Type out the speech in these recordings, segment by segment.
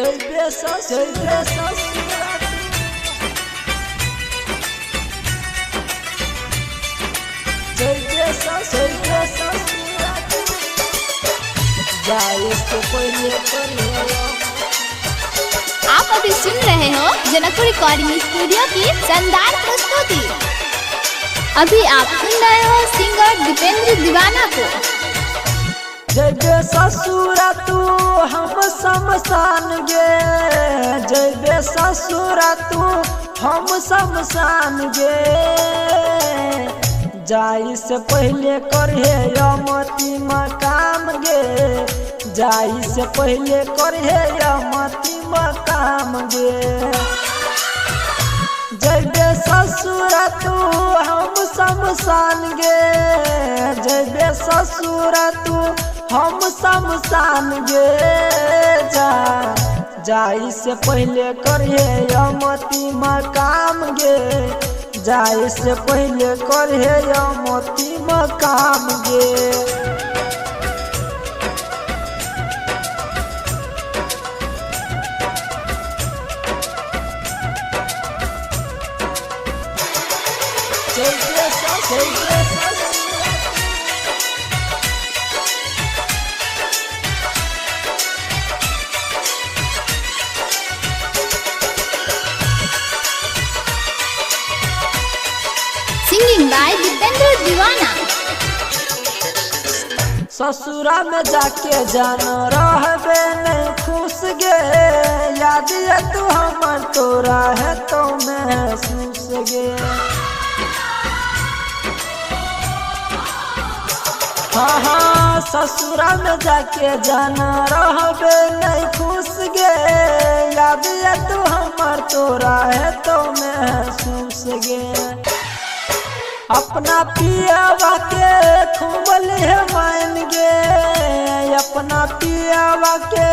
जइबे ससुरा जइबे ससुरा जाए से पहले करिहे। आप अभी सुन रहे हो जनकपुर रिकॉर्डिंग स्टूडियो की शानदार प्रस्तुति। अभी आप सुन रहे हो सिंगर दीपेंद्र दीवाना को। जइबे ससुरा तू हम शमशान गे, जइबे ससुरा तू हम शमशान गे, जाई से पहले करहे अमती मकाम गे, जाई से पहले करहे अमती मकाम गे। जइबे ससुरा तू हम शमशान गे, जइबे ससुरा तू हम शमशान गे, जा जाई से पहले करहे अमती मकाम गे, जाई से पहले करहे अमती मकाम गे। जइबे ससुरा सिंगिंग बाय दीपेंद्र दीवाना। ससुरा में जाके जान रहबे नहीं खुश गे, याद ये तू हमर तोरा है तो महसूस गे। हाँ हाँ ससुरा में जाके जान रहबे नहीं खुश गे, याद ये तू हमर तोरा है तो महसूस गे। अपना पियावा के खुमल है मान गे, अपना पियावा के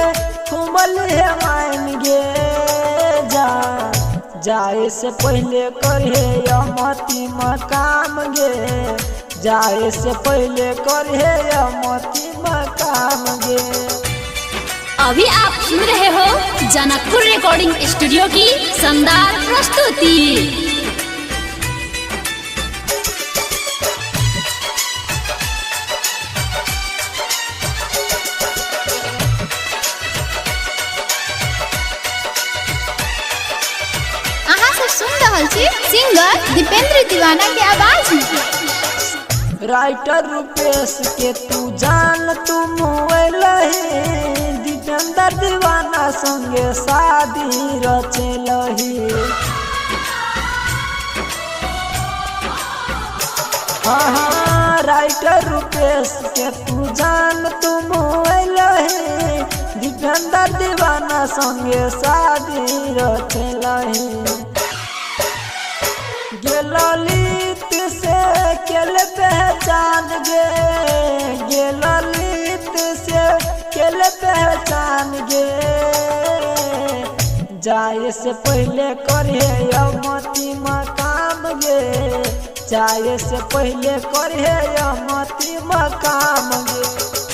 खुमल है मान गे, जा जाए से पहले करहे अमती मकाम गे, जाए से पहले करहे अमती मकाम गे। अभी आप सुन रहे हो जनकपुर रिकॉर्डिंग स्टूडियो की शानदार प्रस्तुति। अहाँ सब सुन रहल छी सिंगर दीपेंद्र दीवाना के आवाज में। राइटर रुपेश के तू जान तू मुएलही, दीपेंद्र दीवाना संगे शादी रचेलही। हाँ हाँ राइटर रुपेश के तू जान तू मुएलही, दीपेंद्र दीवाना संगे शादी रचेलही। गे ललित से केल पहचान गे, गे ललित से केल पहचान गे, जाए से पहले करहे अमती मकाम गे, जाए से पहले करहे अमती मकाम गे।